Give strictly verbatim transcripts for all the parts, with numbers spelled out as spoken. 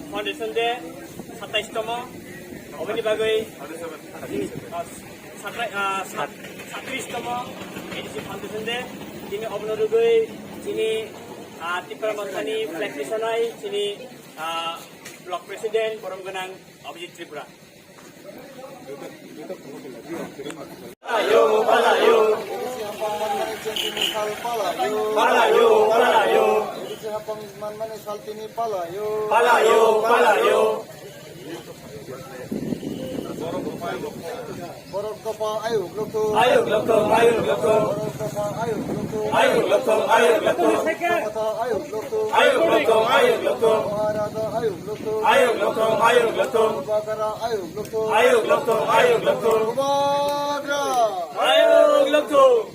Foundation Day satais tomo, oboni bagwi, ah, satrai-, ah, sat-, satris tomo A D C Foundation Day, tini obono rwgwi chini, ah, Tipra Mothani flag tisonai chini, ah, Block President borom gwnang Abhijit Tripura. Palayo, palayo. Palayo, palayo. Palayo, palayo. Palayo, palayo. Borok dopha ayuk lokthung. Ayuk lokthung, ayuk lokthung. Borok dopha ayuk lokthung. Ayuk lokthung, ayuk lokthung. Motha ayuk lokthung. Ayuk lokthung, ayuk lokthung. Maharaja ayuk lokthung. Ayuk lokthung, ayuk lokthung. Bubagra ayuk lokthung. Ayuk lokthung, ayuk lokthung. Bubagra. Ayuk lokthung.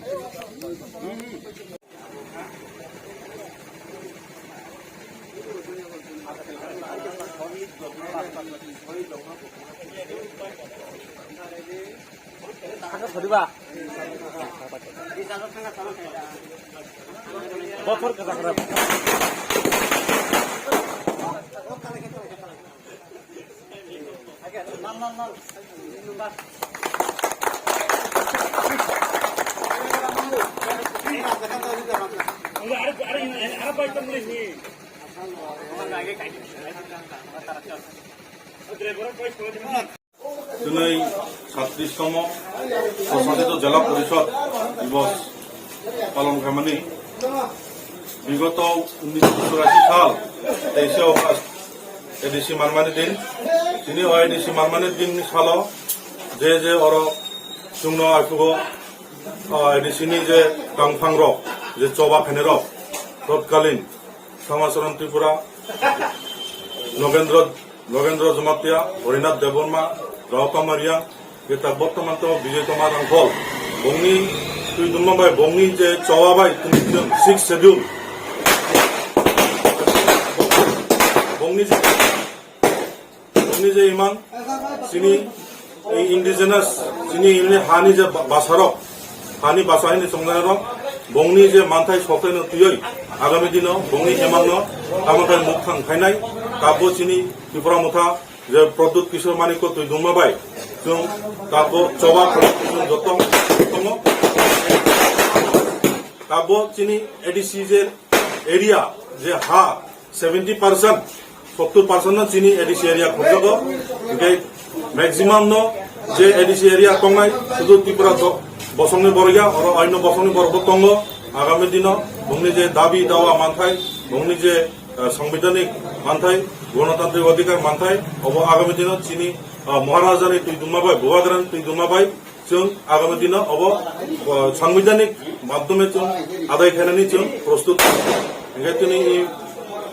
Bothor kwchak rok. Tini satris tomo Swshasit Jela Porishod Divos palon khaimani. Bigoto unnish churashi sal teishe August A D C manmani din. Tini o A D C manmani din ni salo je je oro chwngno asugo, o A D C ni je tangphang rok, je choba khainai rok, totkalin Samacharan Tripura, Nogendra, Nogendra Jamatia, Harinath Debbarma, Raotama Riang, Keta Bottoman to Bijoy Toma Rangkhol. Bongni twi dungma bai, bongni je choba bai, tini chwng sixth schedule. Bongni je, bongni je imang, chini indigenous, chini ini hani je ba-, basarok, hani basa hini chongnairok, bongni je manthai soktaino twiwi, agami dino bongni imangno tamo tai mukthang khainai, tabo chini Tripura Motha, je Pradyut Kishore Manikko twi dungma bai, chwng tabo choba khwlai chwng joto tongo. Tabo chini A D C je area, je ha seventy percent, sottor percent no chini A D C area khobjago. Hinkhe maximum no je A D C area tongnai, sudu Tripura bo-, bosongni borok ya, oro aino bosongni borok bo tongo. Agami dino bongni je dabi dawa manthai, bongni je eh, sangbidhanik manthai, gonotantrik odhikar manthai, obo agami dino chini, eh, Maharajani twi dungma bai, Bubagrani twi dungma bai, chwng agami dino obo, eh, sangbidhanik madhyome chwng adai khainani chwng prostut. Hinkhe tini,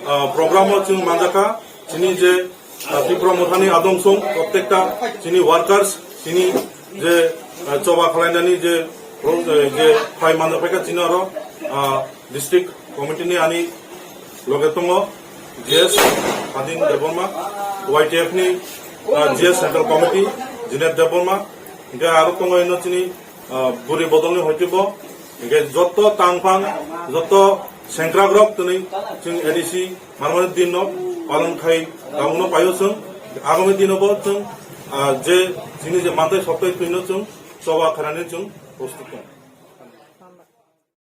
eh, program o chwng manjakha, chini je, eh, Tripura Mothani adong song, prottekta chini workers, chini je, eh, choba khwlainani je, pro-, eh, je phai manjak phaikha chini oro, ah, District Committee ni ani loge tongo G S Hadin Debbarma, Y T F ni, ah, G S Central Committee Jinet Debbarma, hinkhe aro tongo ino chini, ah, buri bodol ni hoite bo, hinkhe joto tangphang, joto sengkrak rok tini chwng A D C manmani din no palon khai tabukno paio chwng, agami dino bo chwng, ah, je chini je manthai soktai twi no chwng choba khainani chwng prostut tongo.